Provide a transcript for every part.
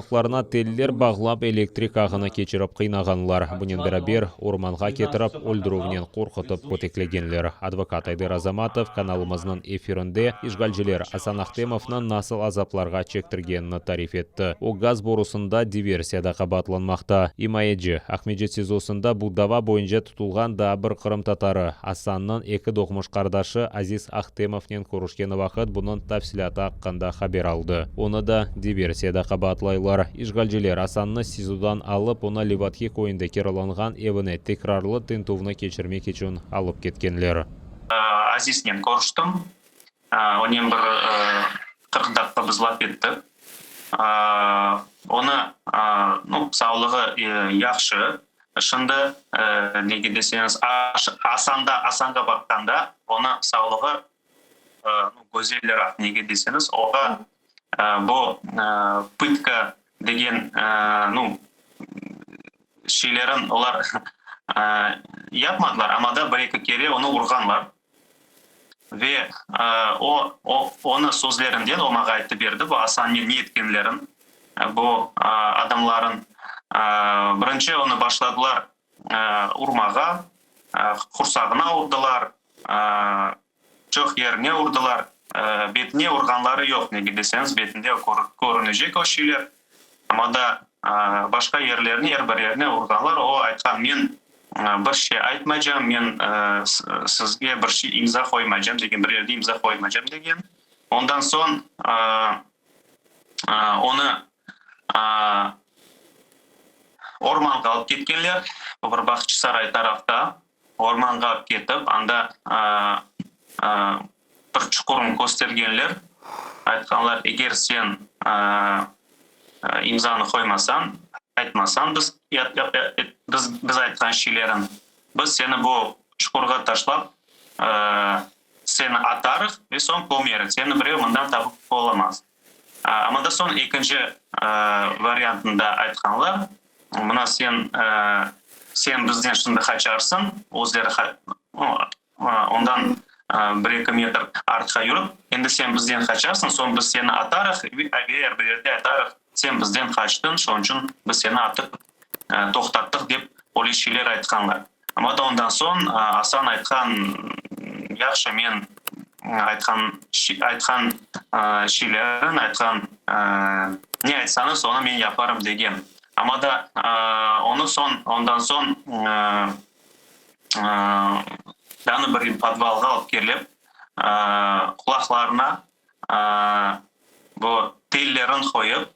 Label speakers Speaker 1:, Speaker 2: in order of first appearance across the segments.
Speaker 1: Ayaqlarına teller bağlap, elektrik ağını keçirip qıynağanlar. Bunen beraber, ormanğa ketirip, öldürüvnen qorqutıp köteklegenler. Advokat Ayder Azamatov kanalımıznıñ efirinde işğalciler Asan Ahtemovnı nasıl azaplarğa çektirgenini tarif etti. O, gaz borusında diversiyada qabaatlanmaqta. İmayeci, Aqmescit SİZOsında bu dava boyunca tutulğan daa bir qırımtatarı, Asannıñ eki doğmuş qardaşı Aziz Ahtemovnen körüşkeni vaqıt bunıñ tafsilâtı aqqında haber aldı. Onı da diversiyada qabaatlaylar. İşğalciler Asannı SİZOdan alıp, onı Levadhi köyünde kiralanğan evine tekrarlı tintüvni keçirmek içün alıp ketkenler.
Speaker 2: Aziznen körüştim. Onen bir 40 daqqa biz laf ettik. Onı, nu, sağlığı yahşı. Şimdi, nege deseñiz, Asanda, Asanğa baqqanda, onı sağlığı, nu, güzeliraq. Nege deseñiz, oğa bu pıtka degen, nu, şeylerin olar yapmadılar, amma da bir-eki kere onı urğanlar. Ve o, o, onı sözlerinden o maña ayttı berdi, bu Asannen ne etkenlerin, bu adamların. Birinci onı başladılar urmağa, qursağına urdılar, çoq yerine urdılar, betine urğanları yoq, nege deseñiz, betinde körünecek o şeyler, amma da başqa yerlerine, er bir yerine urğanlar. O aytqan, men bir şey aytmaycam, men sizge bir şey imza qoymaycam degen, bir yerde imza qoymaycam degen. Ondan soñ onı ormanğa alıp ketkenler, bir Bağçasaray tarafta ormanğa alıp ketip, anda bir çuqurın köstergenler, aytqanlar, eger sen imzanı qoymasañ, aytmasañ biz biz aytqan şeylerin, biz seni bu çuqurğa taşlap, seni atarıq ve soñ kömerik, seni birev mından tapıp olamaz. Amma da soñ ekinci variantında aytqanlar, mına sen sen bizden şimdi qaçarsıñ, özleri ondan bir-eki metr artqa yürip, endi sen bizden qaçarsıñ, soñ biz seni atarıq ve er bir yerde aytarıq, sen bizden qaçtıñ, şonıñ içün biz seni atıp toqtattıq, dep öyle şeyler aytqanlar. Amma da ondan soñ Asan aytqan, yahşı, men aytqan aytqan şeylerin, aytqan ne aytsañız, onı men yaparım degen. Amma da onı soñ, ondan soñ Yanı bir podvalğa alıp kelip, qulaqlarına bu tellerin qoyıp,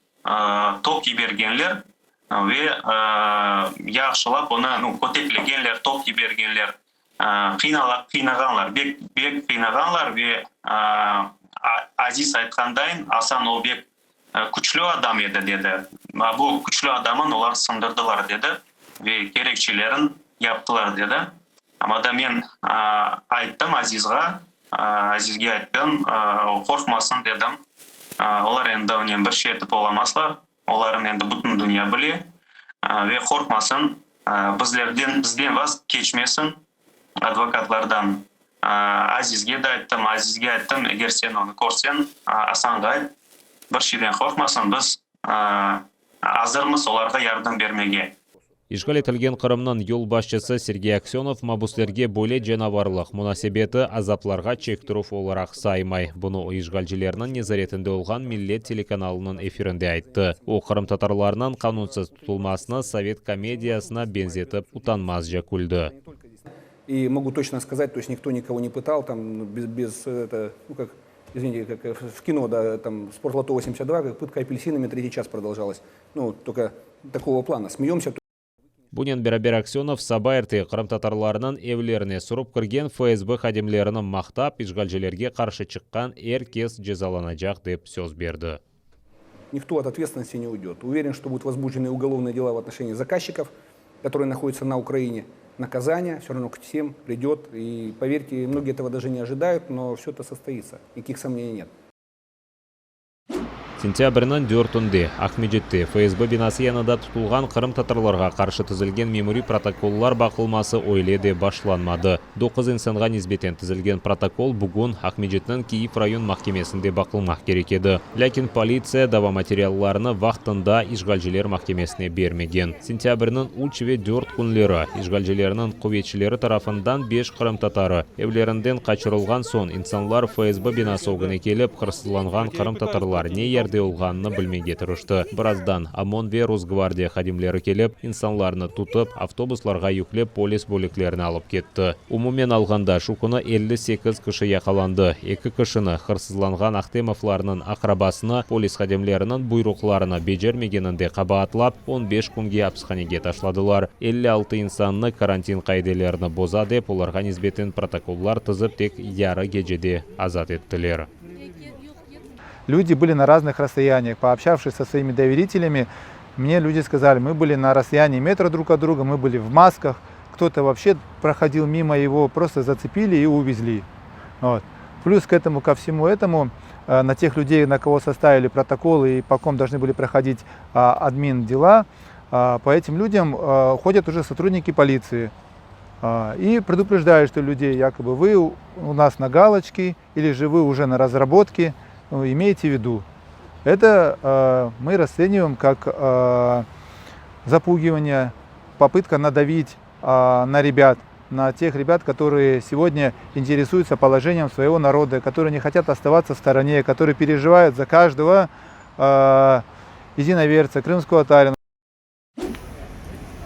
Speaker 2: tok yibergenler ve yahşılap onı, nu, köteklegenler, tok yibergenler, qıynağanlar, bek, bek qıynağanlar ve Aziz aytqandayın, Asan o bek küçlü adam edi, dedi. Bu küçlü adamın olar sındırdılar, dedi, ve kerekçelerin yaptılar, dedi. Amma da men ayttım Azizğa, Azizge ayttım, o qorqmasın, dedim. Olar endi onen bir şey etip olamazlar, oların endi bütün dünya bile. Ve qorqmasın, bizlerden, bizden vaz keçmesin, advokatlardan. Azizge de ayttım, Azizge ayttım, eger sen onı körseñ, Asanğa ayt, bir şeyden qorqmasın, biz azırmız olarğa yardım bermege.
Speaker 1: İşğal etilgen Qırımnıñ yolbaşçısı Sergey Aksönov mabüslerge böyle canavarlıq munasebeti azaplarğa çektirüv olaraq saymay. Bunı o işğalcilerniñ nezaretinde olğan Millet telekanalınıñ efirinde ayttı. O, qırımtatarlarnıñ qanunsız tutulmasını sovet komediyasına beñzetip utanmazca küldi.
Speaker 3: И mogu toçno skazat, to est nikto nikogo ne pıtal, tam bez, bez, eto, nu kak, izvinite, kak v kino, da, tam, Sportloto 82, kak pıtka apelsinami tretий ças prodolžalas. Nu, tolko takogo plana. Smeyemsya.
Speaker 1: Bunen beraber Aksönov saba erte qırımtatarlarnıñ evlerine sürip kirgen FSB hadimlerini maqtap, işğalcilerge qarşı çıqqan er kes cezalanacaq, dep söz berdi.
Speaker 3: Nikto ot otvetstvennosti ne uydet. Uveren, çto budut vozbujdenı ugolovnıye dela v otnoşenii zakazçikov, kotorıye nahodyatsya na Ukraine. Nakazaniye vse ravno k vsem pridet. I, poverte, mnogiye etogo daje ne ojidayut, no vse eto sostoitsya. Nikakih somneniy net.
Speaker 1: Sentâbrniñ dörtünde Aqmescitte FSB binası yanında tutulğan qırımtatarlarğa qarşı tizilgen memuriy protokollar baqılması öyle de başlanmadı. Doquz insanğa nisbeten tizilgen protokol bugün Aqmescitniñ Kiyev rayon mahkemesinde baqılmaq kerek edi. Lâkin politsiya dava materiallarını vaqtında işğalciler mahkemesine bermegen. Sentâbrniñ üç ve dört künleri işğalcilerniñ quvetçileri tarafından beş qırımtatarı evlerinden qaçırılğan soñ insanlar FSB binası ögüne kelip, hırsızlanğan qırımtatarlar ne yerde olğanını bilmege tırıştı. Birazdan OMON ve Rosgvardiya hadimleri kelip, insanlarnı tutıp, avtobuslarğa yüklep polis bölüklerine alıp ketti. Umumen alğanda, şu künü 58 kişi yaqalandı, eki kişini, hırsızlanğan Ahtemovlarnıñ aqrabasını, polis hadimleriniñ buyruqlarını becermegeninde qabaatlap, on beş künge apishanege taşladılar. 56 insannı karantin qaidelerini boza dep, olarğa nisbeten protokollar tizip, tek yarı gecede azat ettiler.
Speaker 4: Люди были на разных расстояниях. Пообщавшись со своими доверителями, мне люди сказали, мы были на расстоянии метра друг от друга, мы были в масках, кто-то вообще проходил мимо, его просто зацепили и увезли. Вот. Плюс к этому, ко всему этому, на тех людей, на кого составили протоколы и по ком должны были проходить админ дела, по этим людям ходят уже сотрудники полиции и предупреждают, что людей якобы вы у нас на галочке или же вы уже на разработке, ну, имейте в виду. Это мы расцениваем как запугивание, попытка надавить на ребят, на тех ребят, которые сегодня интересуются положением своего народа, которые не хотят оставаться в стороне, которые переживают за каждого единоверца, крымского татарина.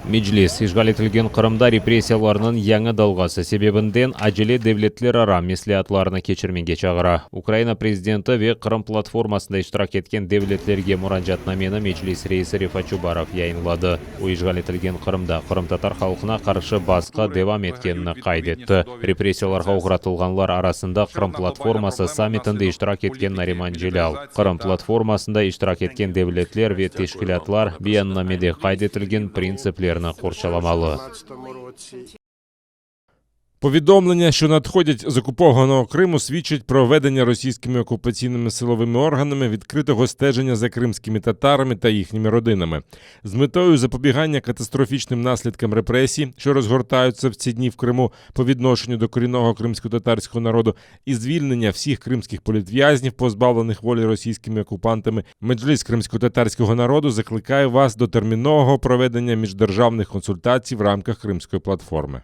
Speaker 1: Meclis, işğal etilgen Qırımda repressiyalarnıñ yañı dalğası sebebinden acele devletlerara mesleatlarnı keçirmege çağıra. Ukraina prezidenti ve Qırım platformasında iştirak etken devletlerge muracaatnameni Meclis reisi Refat Çubarov yayınladı. O, işğal etilgen Qırımda qırımtatar halqına qarşı basqı devam etkenini qayd etti. Repressiyalarğa oğratılğanlar arasında Qırım platforması sammitinde iştirak etken Nariman Celâl. Qırım platformasında iştirak etken devletler ve teşkilâtlar beyannamede qayd etilgen printsiplerni qorçalamalı.
Speaker 5: Повідомлення, що надходять з окупованого Криму, свідчать про ведення російськими окупаційними силовими органами відкритого стеження за кримськими татарами та їхніми родинами з метою запобігання катастрофічним наслідкам репресій, що розгортаються в ці дні в Криму по відношенню до корінного кримсько-татарського народу, і звільнення всіх кримських політв'язнів, позбавлених волі російськими окупантами. Меджліс кримсько-татарського народу закликає вас до термінового проведення міждержавних консультацій в рамках Кримської платформи.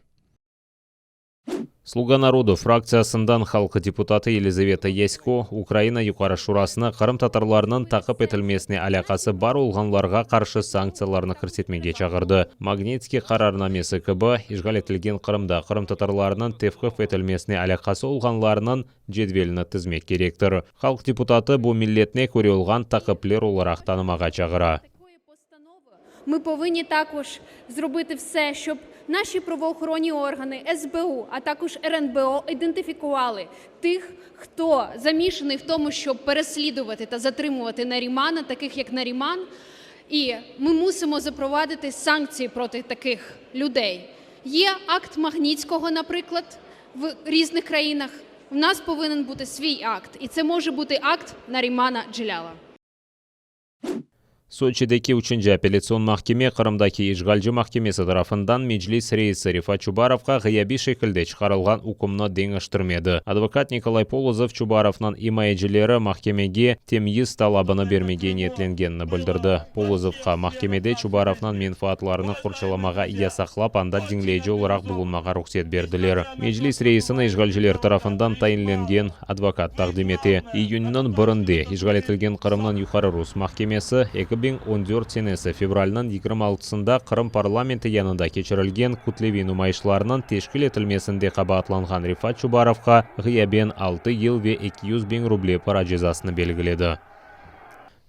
Speaker 1: Sluga narodu fraktsiyasından halq deputatı Yelizaveta Yasko Ukraina Yuqarı Şurasını qırımtatarlarnıñ taqip etilmesine alâqası bar olğanlarğa qarşı sanktsiyalarnı kirsetmege çağırdı. Magnitskiy qararnamesi kibi, işğal etilgen Qırımda qırımtatarlarnıñ tevqif etilmesine alâqası olğanlarnıñ cedvelini tizmek kerektir. Halq deputatı bu milletine köre olğan taqipler olaraq tanımağa çağıra.
Speaker 6: Ми повинні також зробити все, щоб наші правоохоронні органи, СБУ, а також РНБО ідентифікували тих, хто замішаний в тому, щоб переслідувати та затримувати Нарімана, таких як Наріман. І ми мусимо запровадити санкції проти таких людей. Є акт Магнітського, наприклад, в різних країнах. У нас повинен бути свій акт, і це може бути акт Нарімана Джеляла.
Speaker 1: Soçideki üçünci apellâtsion mahkeme Qırımdaki işğalci mahkemesi tarafından Meclis reisi Refat Çubarovğa ğıyabiy şekilde çıqarılğan ükümni deñiştirmedi. Advokat Nikolay Polozov Çubarovnıñ imayecileri mahkemege temyiz talabını bermege niyetlengenini bildirdi. Polozovqa mahkemede Çubarovnıñ menfaatlarını qorçalamağa yasaqlap, anda diñleyici olaraq bulunmağa ruhset berdiler. Meclis reisini işğalciler tarafından tayinlengen advokat taqdim ete. İyünniñ birinde işğal etilgen Qırımnıñ Yuqarı rus mahkemesi 2014 senesi fevralniñ 26-sında Qırım parlamenti yanında keçirilgen kütleviy numayışlarnıñ teşkil etilmesinde qabaatlanğan Refat Çubarovğa ğıyaben 6 yıl ve 200 biñ ruble para cezasını belgiledi.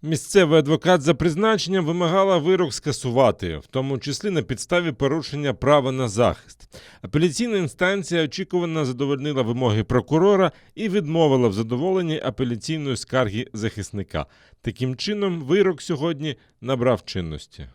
Speaker 5: Місцевий адвокат за призначенням вимагала вирок скасувати, в тому числі на підставі порушення права на захист. Апеляційна інстанція очікувано задовольнила вимоги прокурора і відмовила в задоволенні апеляційної скарги захисника. Таким чином, вирок сьогодні набрав чинності.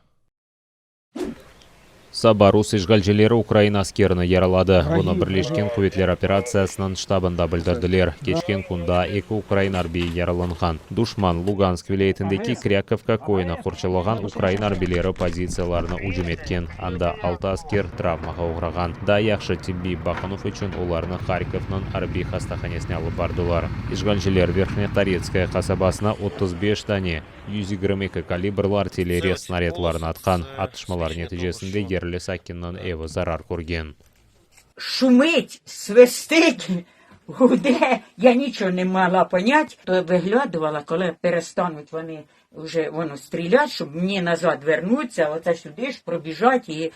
Speaker 1: Saba rus işğalcileri ukrain askerini yaraladı. Bunı Birleşken quvetler operatsiyasınıñ ştabında bildirdiler. Keçken kün daa eki ukrain arbiyi yaralanğan. Duşman, Lugansk vilâyetindeki Krâkovka köyüni qorçalağan ukrain arbiyleri pozitsiyalarına ücüm etken. Anda altı asker travmağa oğrağan. Daa yahşı tibbiy baqınuv içün olarnı Harkovnıñ arbiy hastahanesine alıp bardılar. İşğalciler Verhnetoretskaya qasabasına 35 dane 122 kalibrlı artilleriya snarâdlarını atqan. Atışmalar neticesinde yerli sakinniñ evi zarar körgen.
Speaker 7: Şumit, svıstit, gude, ya niço ne mogla ponять, то виглядувала, коли перестануть вони вже воно стрілять, щоб мені назад вернуться, оце сюди ж пробіжать і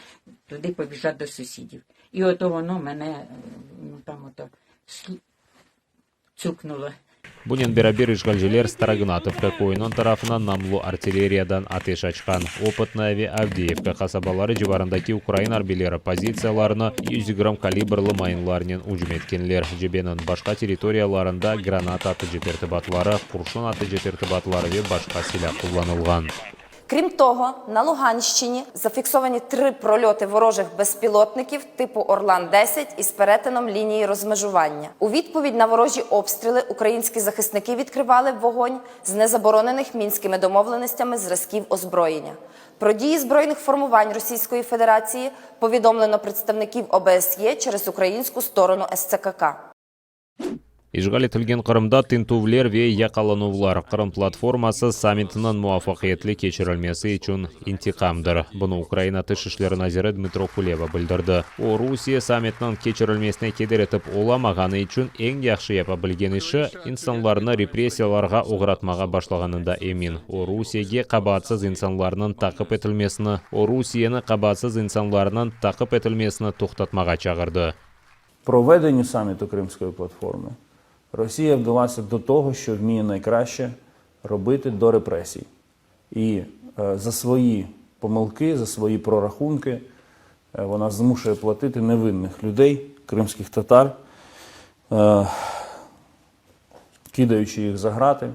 Speaker 7: туди побіжать до сусідів. І ото воно мене ну, там ото цукнуло.
Speaker 1: Bunen beraber işğalciler Starognatovka köyüniñ tarafına namlu artilleriyadan ateş açqan. Opıtnoye ve Avdeyevka qasabaları civarındaki ukrain arbiyleri pozitsiyalarına 120 kalibrlı mayınlarnen ücüm etkenler. Cebeniñ başqa territoriyalarında granata atıcı tertibatları, qurşun atıcı tertibatları ve başqa silâ qullanılğan.
Speaker 8: Крім того, на Луганщині зафіксовані три прольоти ворожих безпілотників типу Орлан-10 із перетином лінії розмежування. У відповідь на ворожі обстріли українські захисники відкривали вогонь з незаборонених мінськими домовленостями зразків озброєння. Про дії збройних формувань Російської Федерації повідомлено представників ОБСЄ через українську сторону СЦКК.
Speaker 1: İşğal etilgen Qırımda tintüvler ve yaqalanuvlar Qırım platforması sammitiniñ muvafaqiyetli keçirilmesi içün intiqamdır. Bunı Ukraina Tış işleri naziri Dmıtro Kuleba bildirdi. O, Rusiye sammitiniñ keçirilmesine keder etip olamağanı içün eñ yahşı yapa bilgen işi, insanlarnı repressiyalarğa oğratmağa başlağanında emin. O, Rusiyege qabaatsız insanlarnıñ taqip etilmesini, o, Rusiyeni qabaatsız insanlarnıñ taqip etilmesini toqtatmağa çağırdı.
Speaker 9: Проведенню саміту Кримської платформи Росія вдалася до того, що вміє найкраще робити до репресій. І е, за свої помилки, за свої прорахунки е, вона змушує платити невинних людей, кримських татар, е, кидаючи їх за грати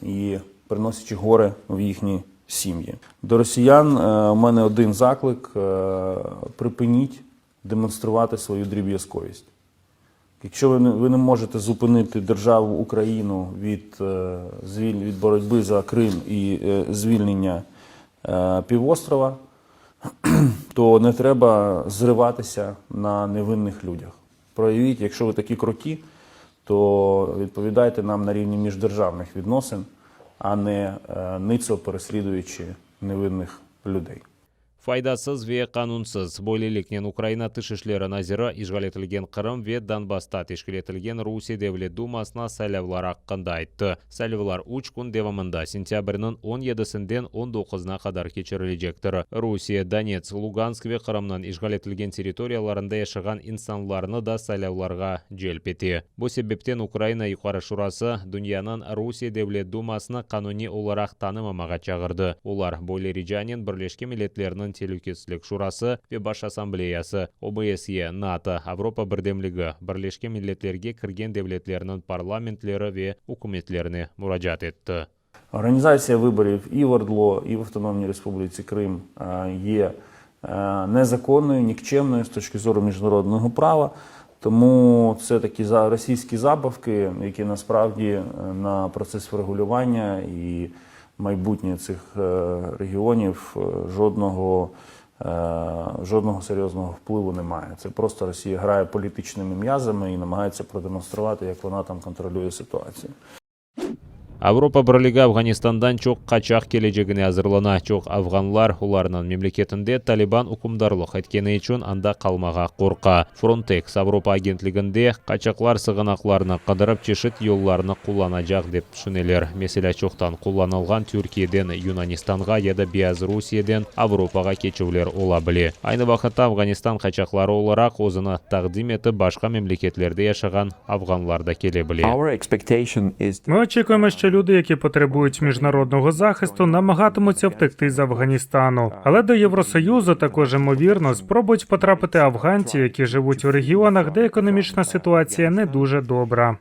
Speaker 9: і приносячи горе в їхні сім'ї. До росіян е, у мене один заклик: е, припиніть демонструвати свою дріб'язковість. Якщо ви не, ви не можете зупинити державу Україну від, е, звіль, від боротьби за Крим і е, звільнення е, півострова, то не треба зриватися на невинних людях. Проявіть, якщо ви такі круті, то відповідайте нам на рівні міждержавних відносин, а не е, ницо переслідуючи невинних людей.
Speaker 1: Faydasız ve qanunsız. Böyleliknen Ukraina Tış işleri naziri işğal etilgen Qırım ve Donbassta teşkil etilgen Rusiye Devlet Dumasına saylavlar aqqında ayttı. Saylavlar üç kün devamında sentâbrniñ 17-sinden 19-na qadar keçirilecektir. Rusiye, Donetsk, Lugansk ve Qırımnıñ işğal etilgen territoriyalarında yaşağan insanlarnı da saylavlarğa celp ete. Bu sebepten Ukraina Yuqarı Şurası dünyanıñ Rusiye Devlet Dumasını qanuniy olaraq tanımamağa çağırdı. Olar böyle ricanen Birleşken Milletlerniñ Telükesizlik Şurası ve Baş Assambleyası, OBSE, NATO, Avropa Birdemligi, Birleşken Milletlerge kirgen devletlerniñ parlamentleri ve ükümetlerine muracaat etti.
Speaker 9: Організація виборів і в ОРДЛО, і в Автономній Республіці Крим е, є е, незаконною, нікчемною з точки зору міжнародного права. Тому це такі за- російські забавки, які насправді е, на процес врегулювання і майбутнє цих е, регіонів е, жодного, е, жодного серйозного впливу немає. Це просто Росія грає політичними м'язами і намагається продемонструвати, як вона там контролює ситуацію.
Speaker 1: Avropa Birligi Afğanistandan çoq qaçaq kelecegine azırlana. Çoq afğanlar olarnıñ memleketinde Taliban ükümdarlıq etkeni içün anda qalmağa qorqa. Frontex Avropa agentliginde qaçaqlar sığınaqlarnı qıdırıp çeşit yollarnı qullanacaq dep tüşüneler. Meselâ, çoqtan qullanılğan Türkiyeden Yunanistanğa ya da Beyazrusiyeden Avropağa keçüvler ola bile. Aynı vaqıtta Afğanistan qaçaqları olaraq özüni taqdim etip başqa memleketlerde yaşağan afğanlar da kele bile.
Speaker 10: Ми очікуємо, що люди, які потребують міжнародного захисту, намагатимуться втекти з Афганістану. Але до Євросоюзу також ймовірно спробують потрапити афганці, які живуть у регіонах, де економічна ситуація не дуже добра.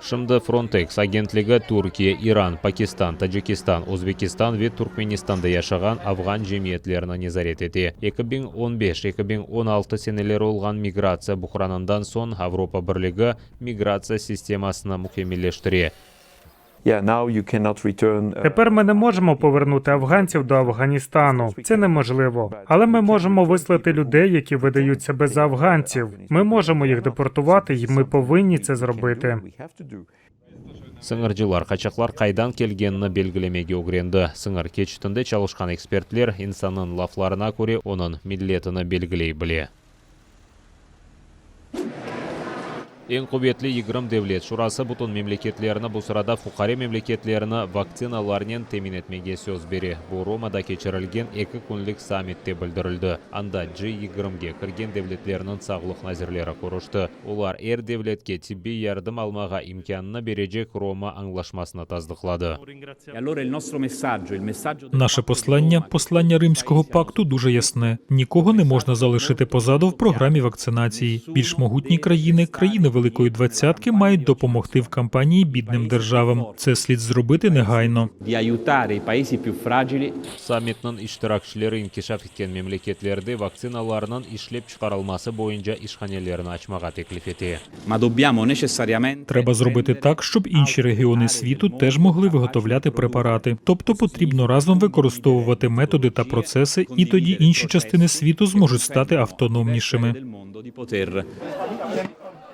Speaker 1: Şimdi Frontex agentligi Türkiye, İran, Pakistan, Tacikistan, Özbekistan ve Turkmenistanda yaşağan afğan cemiyetlerini nezaret ete. 2015, 2016 seneleri olğan migratsiya buhranından soñ Avropa Birligi migratsiya sistemasını mükemmelleştire.
Speaker 10: Тепер ми не можемо повернути афганців до Афганістану. Це неможливо. Але ми можемо вислати людей, які видають себе за афганців. Ми можемо їх депортувати, і ми повинні це зробити.
Speaker 1: Sıñırcılar qaçaqlar qaydan kelgenini belgilemege ögrendi. Sıñır keçitinde çalışqan ekspertler insannıñ laflarına köre onıñ milletini belgiley bile. Eñ quvetli 20 devlet şurası bütün memleketlerni, bu sırada fuqare memleketlerni, vaktsinalarnen temin etmege söz bere. Bu Romada keçirilgen eki künlik sammitte bildirildi. Anda G yigirmige kirgen devletlerniñ sağlıq nazirleri körüşti. Olar er devletke tibbiy yardım almağa imkânını berecek Roma añlaşmasını tasdıqladı.
Speaker 11: Наше послання, послання Римського пакту, дуже ясне: нікого не можна залишити позаду в програмі вакцинації. Більш могутні країни, країни Великої Двадцятки, мають допомогти в кампанії бідним державам. Це слід зробити негайно.
Speaker 1: Sammitniñ iştirakçileri inkişaf etken memleketlerde vaktsinalarnıñ işlep çıqarılması boyunca işhanelerni açmağa teklif ete.
Speaker 11: Треба зробити так, щоб інші регіони світу теж могли виготовляти препарати. Тобто потрібно разом використовувати методи та процеси, і тоді інші частини світу зможуть стати автономнішими.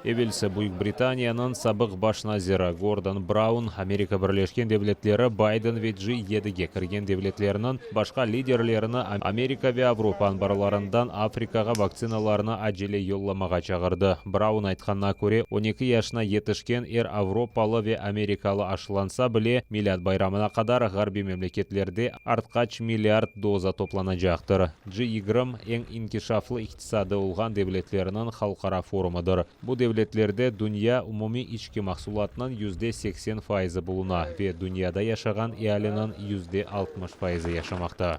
Speaker 1: Evelsi Büyük Britaniyanıñ sabıq baş naziri Gordon Braun Amerika Birleşken Devletleri Bayden ve G yedige kirgen devletlerniñ başqa liderlerini Amerika ve Avropa anbarlarından Afrikağa vaktsinalarnı acele yollamağa çağırdı. Braun aytqanına köre, 12 yaşına yetişken er avropalı ve amerikalı aşılansa bile, Milât bayramına qadar ğarbiy memleketlerde artqaç milliard doza toplanacaqtır. G 20, eñ inkişaflı iqtisadı olğan devletlerniñ halqara forumıdır. Bu devletlerde dünya umumiy içki mahsulatınıñ %80 fayızı buluna ve dünyada yaşağan ealiniñ %60 fayızı yaşamaqta.